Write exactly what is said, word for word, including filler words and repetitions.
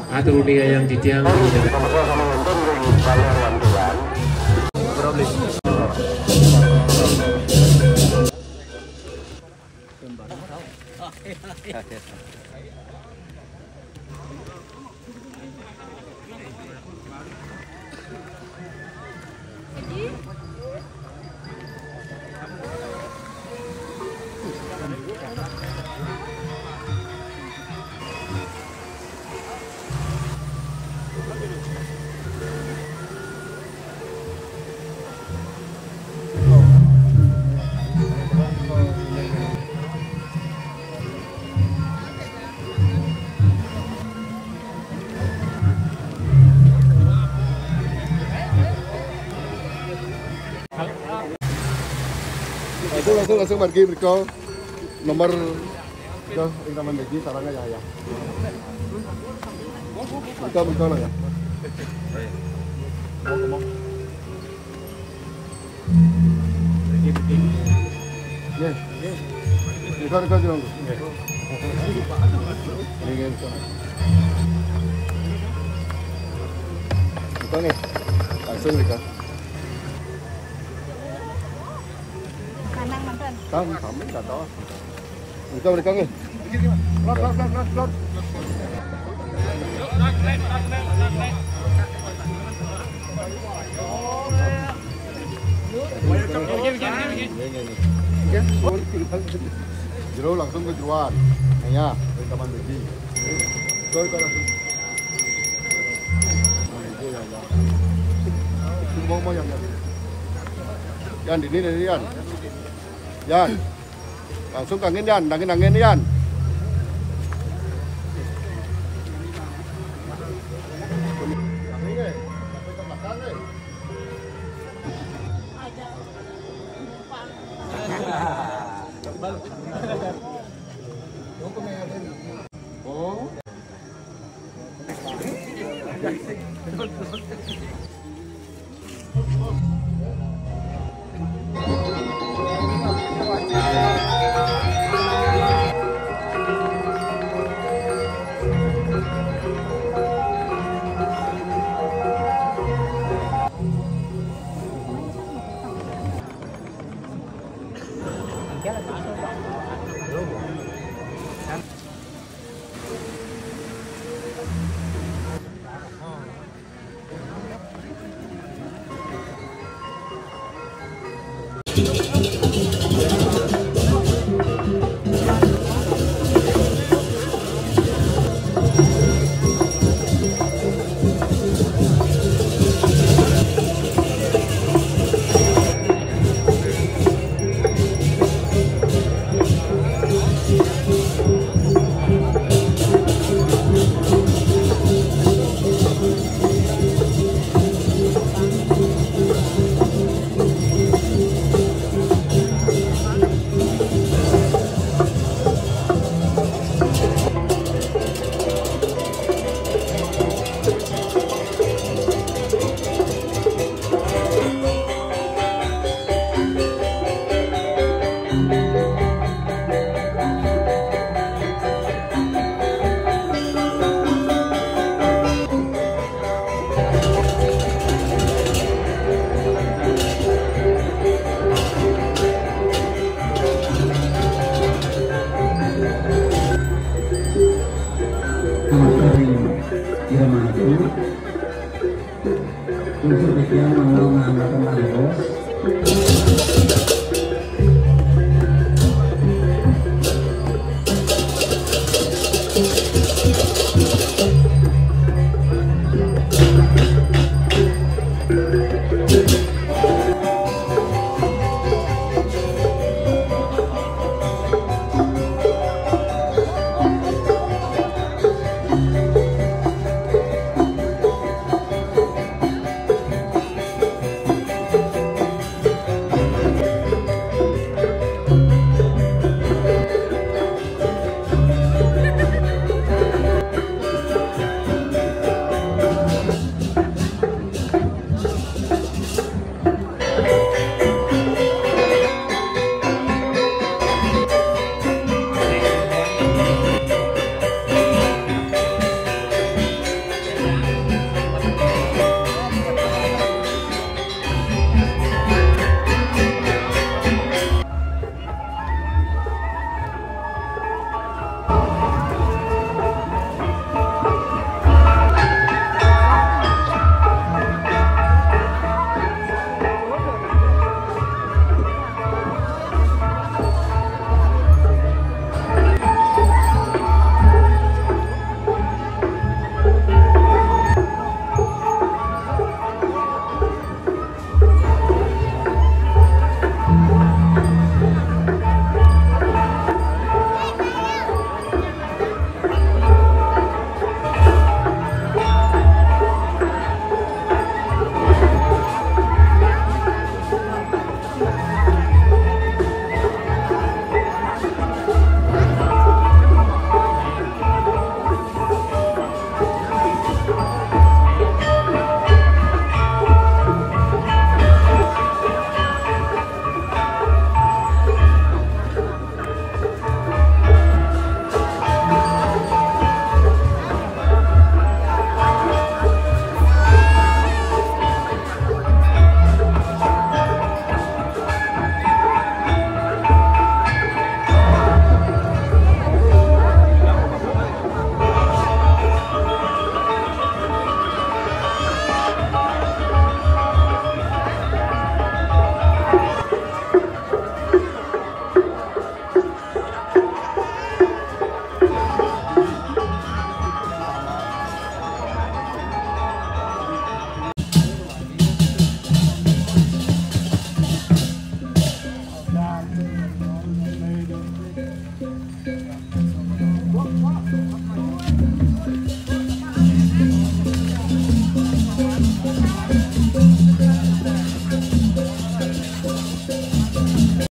Atur undi kayang titiang. Langsung, langsung, langsung margi mriko. Nomor, yo, ing taman mriki, sarana ya, ya. Mriko, mriko lo ya. Nggih. Mriko, mriko, Jero. Nggih. Nggih, nggih, mriko. Mriko nggih. Langsung mriko. Kanang manten. Kan, sami nggak tahu. Mriko, mriko nggih. Lot, lot, lot, lot, lot. Nggih, nggih, nggih. Jero langsung ke jeroan. Nah, ya, dari taman mriki. Jero langsung. Nggih, ya, ya. Mau, mau, ya, ya. Yan, dini, dini, Yan. Yan. Langsung kangin, Yan. Nangin, nangin, Yan. Amen.